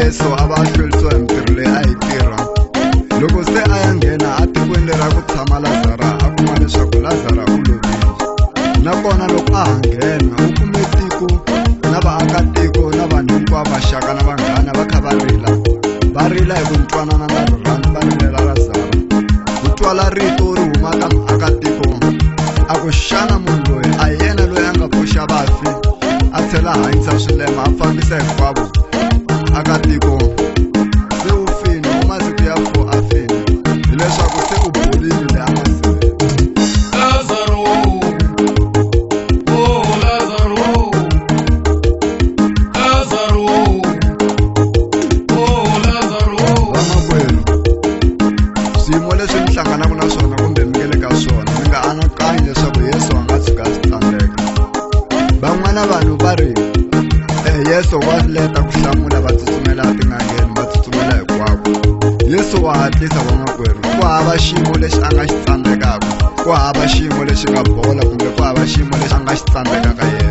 Yesu a va a hlwerisiwa hi mintirho leyi a yi tirha. Loko se a ya nghena atikweni leri a ku tshama Lazara a kuma leswaku Lazara u lovile. Nakona loko a ha nghena u kume tiko na vaakatiko na vanhu hinkwavo maxaka na vanghana va kha va rila va rila hi ku ntwanana na rirhandzu va rilela Lazaro. Ku twala rito ri huma ka muakatiko a ku xana munhu loyi a hi yena loyi a nga pfuxa vafi a tlhela a hanyisa swilema a fambisa hinkwavo akatiko se u fini u masiku ya fo a fini hileswaku se u bolile le a masini Lazaro, oh Lazaro, Lazaro, oh Lazaro. Vamakwerhu swiyimo leswi mi hlanganaka na swona kumbe mi nge le ka swona mi nga anakanyi leswaku Yesu a nga tshuka a swi tsandzeka. Van'wana vanhu va ri eh, Yesu wa leta ku hlamula va tsutsumela etin'angeni va tsutsumela hinkwako. Yesu wa hatlisa vamakwerhu ku hava xiyimo lexi a nga xi tsandzekaka ku hava xiyimo lexi nga bola kumbe ku hava xiyimo lexi a nga xi tsandzekaka yena.